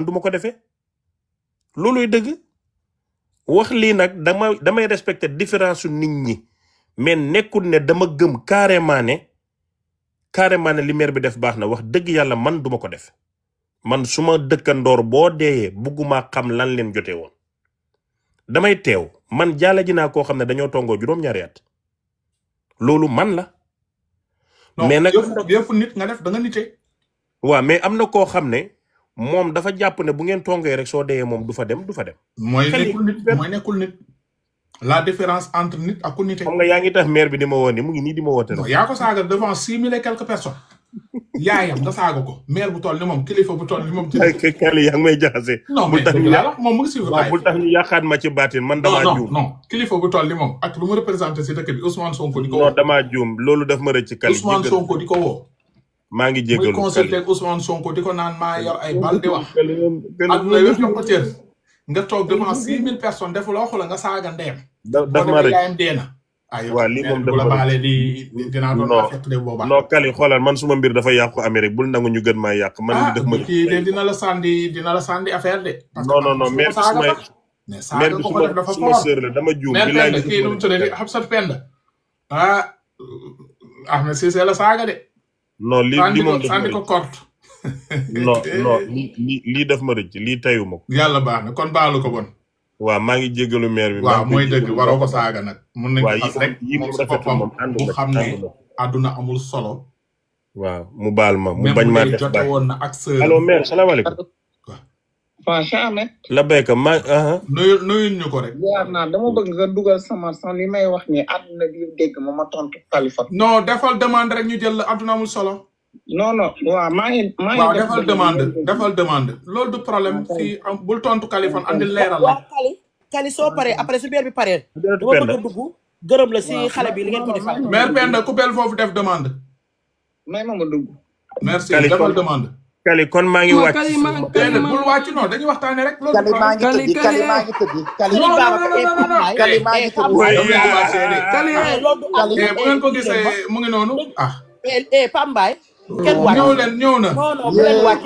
du ma ko defee looluy dëgg wax lii nag damay respecter différence su nit ñi mais nekkul ne dama gëm carrément ne li maire bi def baax na wax dëgg yàlla man duma ko def man suma dëkkandoor boo deeyee bugguma xam lan leen jotee woon damay teew man jaala ji naa koo xam ne dañoo tongoo juróom-ñaari at loolu man la. mais nag yëfu nit nga def da nga nite. waaw mais am na koo xam ne moom dafa jàpp ne bu ngeen tongee rek soo deeyee moom du fa dem. mooy nekkul nit la différence entre nit ak ku nite. xam nga yaa ngi tax maire bi di ma woo ni mu ngi nii di ma woote. non yaa ko saaga devant 6 000 et quelques personnes. yaayam nga saaga ko maire bu toll ni moom kilifa bu toll ni moom. kali yaa ngi may jaxase. non mais dëgg la moom mu ngi suivre. waaw bul tax ñu yàqaat ma ci baatin man damaa juum. non kilifa bu toll ni moom ak lu mu représenté si dëkk bi Ousmane Sonko di ko woo. non damaa juum loolu daf ma rëcc kali. Ousmane Sonko di ko woo. maa ngi jégalu muy consulté ak Ousmane Sonko di ko naan maa yor ay bal di wax. ak lu wér jox ko cër. nga toog devant 6 000 personnes defu la waxu la nga saaga ndeem. daf ma rëcc yaayam dee na. waaw lii moom dafa baale dinaa doon affecté de boobaa. non kali xoolal man suma mbir dafa yàqu Amérique bul nangu ñu gën maa yàq. man def ma kii de dina la sànni affaire de. non mais saaga ko ko def dafa suma sœur la dama juum. bilaay Penda kii nu mu tuddee Habsat Penda. Ahmed Cissé la saaga de. non lii moom sànni ko korte. non lii daf ma rëcc lii tayuma ko. yàlla baax na kon baalu ko bon. waaw maa ngi jégalu maire bi. waaw mooy dëgg waroo ko saaga nag. mun nañu ko fas rek moom si boppam mu xam ne àdduna amul solo. waaw mu baal ma mu bañ maa def jote woon na ak sœur. allo maire salaamaaleykum. waaw Cheikh Ahmed. la béykat maa. nuyul ñu ko rek. jaar naa dama bëgg nga dugal sama li may wax ni àdduna bi dégg ma tontu Khalifa. non defal demande rek ñu jël la àdduna amul solo. non waaw maa ngi defal demande loolu du problème fii bul tontu Khalifa andi leeral la. waaw Kali soo paree après su beer bi paree. dama bëgg a dugg gërëm la si xale bi li ngeen ko defal. maire Penda ku bel foofu def demande. may ma dugg. merci defal demande. Kali kon maa ngi wàcc. déedéet bul wàcc non dañuy waxtaane rek. loolu Kali maa ngi tëddi Kali maa ngi tëddi. Kali maa ngi tëddi. bu ngeen ko gisee mu ngi noonu ah. Pambaay. kenn wàcc ñëw na. non bu leen wàcc.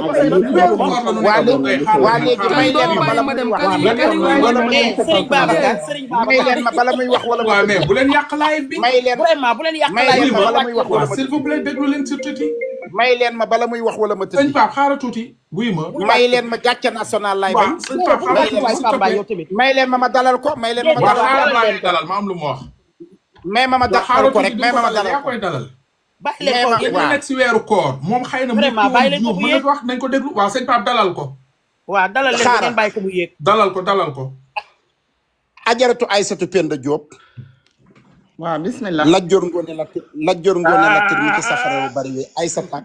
waa léegi may leen ma bala muy wax. may leen ma bala muy wax wala. waaw mais bu leen yàq live bi. may leen vraiment bu leen yàq live bi bala muy wax wala ma. s'il vous plaît déglu leen sur tuuti. may leen ma bala muy wax wala ma tëdd. sëñ Pape xaaral tuuti. buy ma may leen ma gàcce national lay bañ. sëñ Pape xaaral tuuti. may leen ma dalal ko may leen ma dalal ma am lu ma wax. may ma dalal ko rek may ma dalal yaa koy dalal. bàyyi leen ko yéen nekk si weeru koor moom xëy na vraiment bàyyi leen ko mu yéeg wax nañ ko déglu waaw sëñ Pape dalal ko. waaw dalal leen ngeen bàyyi ko mu yéeg. dalal ko. Ajaratu Aïssatou Penda Diop. waaw bismillah. Lajjoor Ngoone la tër mi ci safara wu bari wi Aïssata.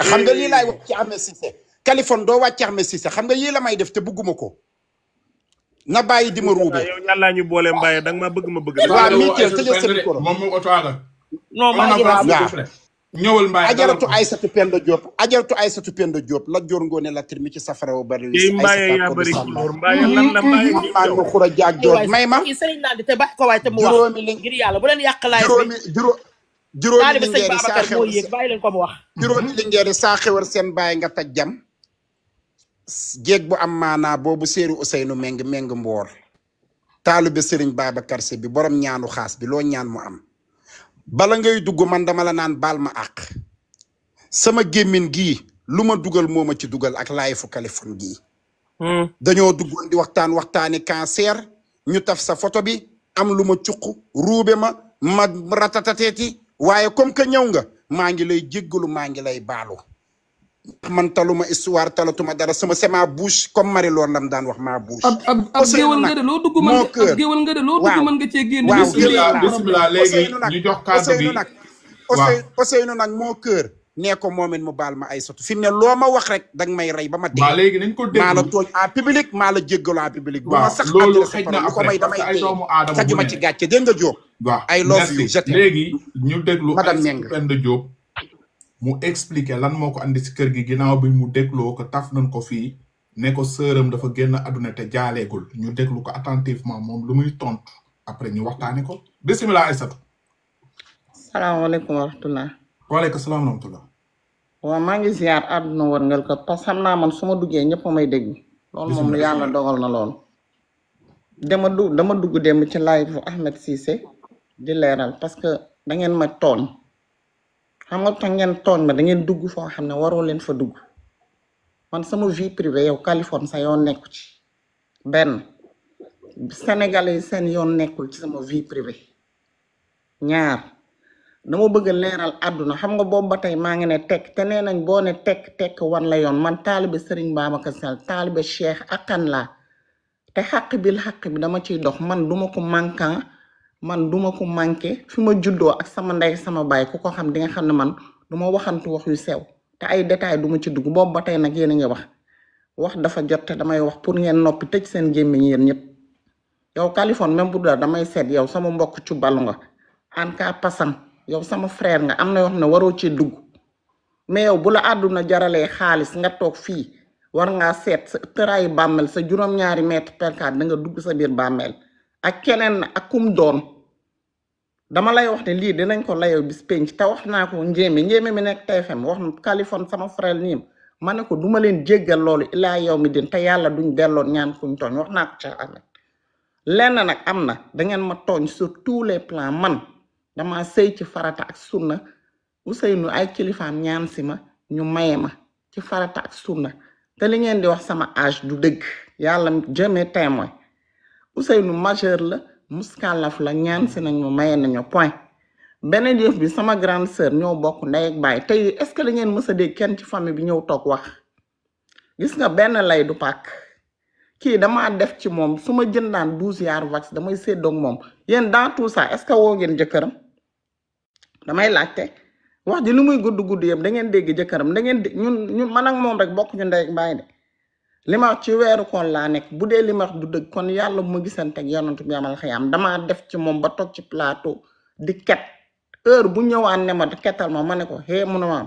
xam nga lii laay wax ci Ahmed Cissé. Kaliphone doo wàcc Ahmed Cissé xam nga yii la may def te bëgguma ko. na bàyyi di ma ruube. yow yàlla ñu boole mbaye danga ma bëgg ma bëgg. waaw mii teel tëjee sa micro. moom mu otoaga. non maa ngi waaw ñëwal mbaye Ajaratu Aïssatou Penda Diop Lajjoor Ngoone la tër mi ci safara wu bari wi mbaye yaa bari couleur mbaye lan la mbaye maa ngi xura jaag joor may ma sëriñ naa di te bàyyi ko waaye te mu wax ngir yàlla bu leen yàq laay juróomi lingeeri saa xewar bàyyi leen ko mu wax juróomi lingeeri saa xewar seen bàyyi nga taj jam jéeg bu am maanaa boobu séeri Ousseynou meng mboor taalibe Sëriñ Babacar Sy bi borom ñaanu xaas bi loo ñaan mu am bala ngay dugg man dama la naan baal ma àq sama gémmin gii lu ma dugal moo ma ci dugal ak laay fu Kaliphone gii dañoo duggoon di waxtaani cancer ñu taf sa photo bi am lu ma cuq ruube ma ratatateeti waaye comme que ñëw nga maa ngi lay jéggalu maa ngi lay baalu man taluma histoire talatuma dara sama c'est ma bouche comme Marie Laure lam daan wax ma bouche. ab géwal nga de loo dugg mën nga géwal nga de loo dugg mën nga cee génn. bismillah léegi ñu jox kàddu gi Ousseynou nag moo kër nee ko moomin mu baal ma Aïssatou fi mu ne loo ma wax rek danga may rey ba ma dee. waaw léegi nañ ko déglu maa la tooñ en public maa la jéggalu en public. waaw loolu xëj na lu ko may damay ay doomu aadama xajuma ci gàcce dégg nga Diop. waaw I love you léegi ñu déglu madame Meng Penda Diop mu expliquer lan moo ko andi si kër gi ginnaaw bi mu dégloo ko taf nañ ko fii ne ko sëram dafa génn àdduna te jaaleegul ñu déglu ko attentivement moom lu muy tontu après ñu waxtaane ko bisimilah Aïssatou. salaamaaleykum wa rahmatulah. waaleykum salaam wa rahmatulah. waaw maa ngi ziar àdduna wërngal ko parce que xam naa man su ma duggee ñëpp may dégg loolu moom yàlla dogal na loolu dama dugg dem ci live bu Ahmed Cissé di leeral parce que da ngeen ma tooñ xam nga tax ngeen tooñ ma da ngeen dugg foo xam ne waroo leen fa dugg man sama vie privée yow Californie sa yoon nekku ci benn Sénégalais yi seen yoon nekkul ci sama vie privée ñaar dama bëgg leeral àdduna xam nga boobu ba tey maa ngi ne tekk te nee nañ boo ne tekk wan la yoon man taalibe Serigne Babacar Sall taalibe Cheikh akan la te xàq bi dama ciy dox man duma ko manquant man duma ko manqué fi ma juddoo ak sama ndey sama baay ku ko xam di nga xam ne man duma waxantu wax yu sew te ay détails duma ci dugg boobu ba tey nag yéen a ngi wax dafa jot te damay wax pour ngeen noppi tëj seen gémmiñ yéen ñëpp yow Californie même bu dul damay seet yow sama mbokk ci balu nga en cas passant yow sama frère nga am na yoo xam ne waroo ci dugg mais yow bu la àdduna jaralee xaalis nga toog fii war ngaa seet sa tëraayu bàmmeel sa juróom-ñaari mètre perkaat da nga dugg sa biir bàmmeel ak keneen ak kum doon dama lay wax ne lii dinañ ko layoo bis penc te wax naa ko njéeme mi nekk TFM wax na Californie sama frère nii ma ne ko duma leen jéggal loolu ilaa yow mi din te yàlla duñ delloon ñaan kuñ tooñ wax naa ko ca Ahmed lenn nag am na dangeen ma tooñ sur tous les plans man dama sëy ci farata ak sunna Ousseynou ay kilifaam ñaan si ma ñu maye ma ci farata ak sunna te li ngeen di wax sama âge du dëgg yàlla jëmee témoin Ousseynou majeur la muskalaf la ñaan si nañ ma maye nañu point beneen yëf bi sama grande sœur ñoo bokk ndey ak baay tey est-ce que li ngeen mës a dégg kenn ci famille bi ñëw toog wax gis nga benn lay du pàkk kii damaa def ci moom su ma jëndaan 12 yaar vax damay séddoog moom yéen dans tout ça est-ce que woo ngeen jëkkëram damay laajte wax ji lu muy gudd yëpp da ngeen dégg jëkkëram da ngeen ñun man ak moom rek bokk ñu ndey ak baay de li ma wax ci weeru koon laa nekk bu dee li ma wax du dëgg kon yàlla bu ma gisanteeg yonent bi amal xëyam damaa def ci moom ba toog ci plateau di ket heure bu ñëwaan ne ma ketal ma ne ko hee mu ne ma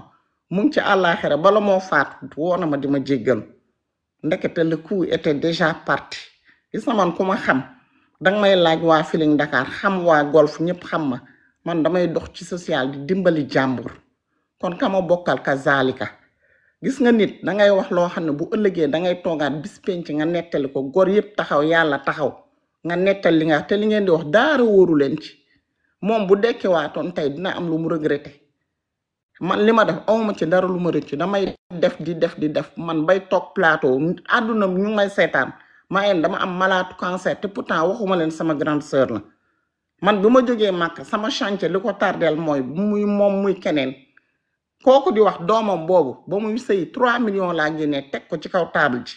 mu ngi ci àllaaxira bala moo faat woo na ma di ma jéggal ndekete le coup était déjà parti gis na man ku ma xam danga may laaj waa Feeling Dakar xam waa golf ñëpp xam ma man damay dox ci social di dimbali jàmbur kon kama bokkal ka zalika gis nga nit dangay wax loo xam ne bu ëllëgee dangay toogaat bis penc nga nettali ko góor yëpp taxaw yàlla taxaw nga nettal li nga te li ngeen di wax daara wóoru leen ci moom bu dekkee waatoon tey dina am lu mu regretté man li ma def awma ci dara lu ma rëcc damay def di def man bay toog plateau àdduna ñu may seetaan maa yeen dama am malaatu cancer te pourtant waxuma leen sama grande sœur la man bi ma jógee màkk sama chantier li ko tardeel mooy muy moom muy keneen kooku di wax doomam boobu ba muy sëy 3 millions laa génnee teg ko ci kaw table ji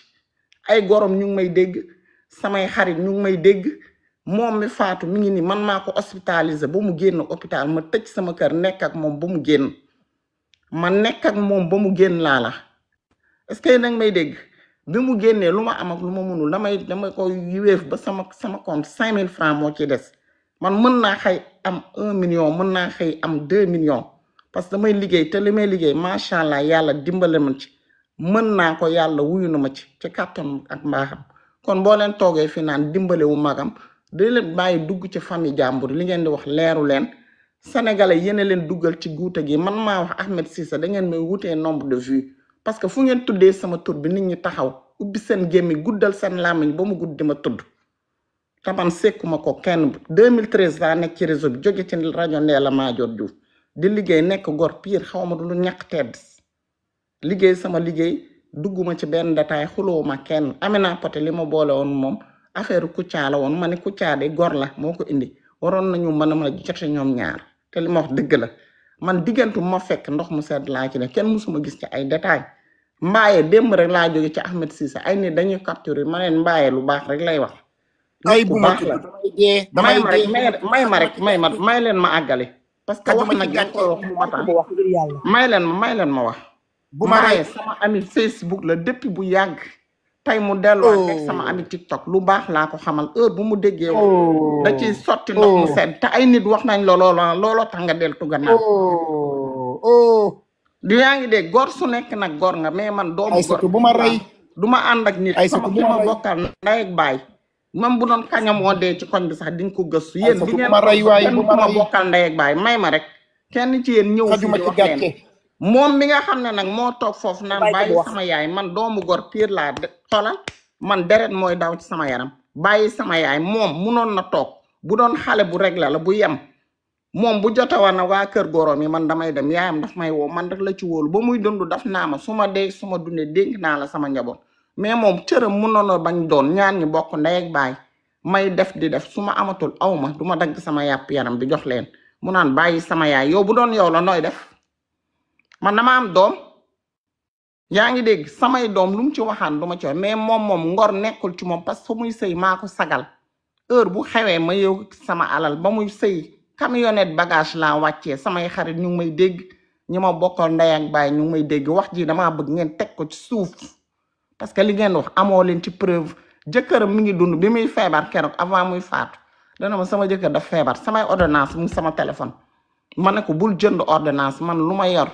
ay gorom ñu ngi may dégg samay xarit ñu ngi may dégg moom mi faatu mi ngi ni man maa ko hospitalisé ba mu génn hôpital ma tëj sama kër nekk ak moom ba mu génn ma nekk ak moom ba mu génn laa la est-ce que nag may dégg bi mu génnee lu ma am ak lu ma mënul dama ko wéef ba sama compte 5000 francs moo ci des man mën naa xëy am 1 million mën naa xëy am 2 millions parce que damay liggéey te li may liggéey macha allah yàlla dimbale ma ci mën naa ko yàlla wuyu na ma ci kàttan ak mbaaxam kon boo leen toogee fi naan dimbale wu magam da leen bàyyi dugg ci famille jàmbur li ngeen di wax leeru leen sénégalais yéen leen duggal ci guute gi man maa wax Ahmed Cissé da ngeen may wutee nombre de vues parce que fu ngeen tuddee sama tur bi nit ñi taxaw ubbi seen gémmi guddal seen làmmiñ ba mu gudd di ma tudd te man sekkuma ko kenn 2013 laa nekk ci réseau bi jóge ci rajo Ndella Madior Diouf di liggéey nekk gor pire xaw ma du lu ñàkk tedd liggéey sama liggéey dugguma ci benn détail xuloo ma kenn Amina Poté li ma boole woon moom affaire Kouthia la woon ma ne Kouthia de gor la moo ko indi waroon nañu mën a jote ñoom ñaar te li ma wax dëgg la man diggantu ma fekk ndox mu sedd laa ci ne kenn musuma gis ci ay détail mbaaye démb rek laa jóge ci Ahmed Cissé ay nit dañuy capturer ma leen mbaaye lu baax rek lay wax ay bu baax la may leen ma àggale parce que wax nag dañ koy wax mu mataan may leen ma wax bu ma rey sama ami Facebook la depuis bu yàgg tey mu delluwaat rek sama ami TikTok lu baax laa ko xamal heure bu mu déggee wax da ciy sotti ndox mu sedd te ay nit wax nañ looloo tax nga deltu gannaaw di yaa ngi dégg góor su nekk nag góor nga mais man doomu góor bu ma rey du ma ànd ak nit sama ki ma bokkal ndey ak baay même bu doon kañam moo dee ci koñ bi sax diñ ko gëstu yéen bi ngeen kenn ku ma bokkal ndey ak baay may ma rek kenn ci yéen ñëw fi di wax leen moom mi nga xam ne nag moo toog foofu naan bàyyi sama yaay man doomu gor piir laa xoolal man deret mooy daw ci sama yaram bàyyi sama yaay moom munoon na toog bu doon xale bu réglé la bu yem moom bu jotawa na waa kër góorom yi man damay dem yaayam daf may woo man rek la ci wóolu ba muy dund daf naa ma su ma dee su ma dundee dénk naa la sama njaboot mais moom cëram munoon na bañ doon ñaan ñi bokk ndey ak baay may def di def su ma amatul awma du ma dagg sama yàpp yaram bi jox leen mu naan bàyyi sama yaay yow bu doon yow la nooy def man dama am doom yaa ngi dégg samay doom lu mu ci waxaan du ma ci wax mais moom ngor nekkul ci moom parce que fa muy sëy maa ko sagal heure bu xewee ma yow sama alal ba muy sëy camionnette bagage laa wàccee samay xarit ñu ngi may dégg ñi ma bokkal ndey ak baay ñu ngi may dégg wax ji damaa bëgg ngeen teg ko ci suuf parce que li ngeen wax amoo leen ci preuve jëkkëram mi ngi dund bi muy feebar keroog avant muy faatu dana ma sama jëkkër daf feebar samay ordonnance mu sama téléphone ma ne ko bul jënd ordonnance man lu ma yor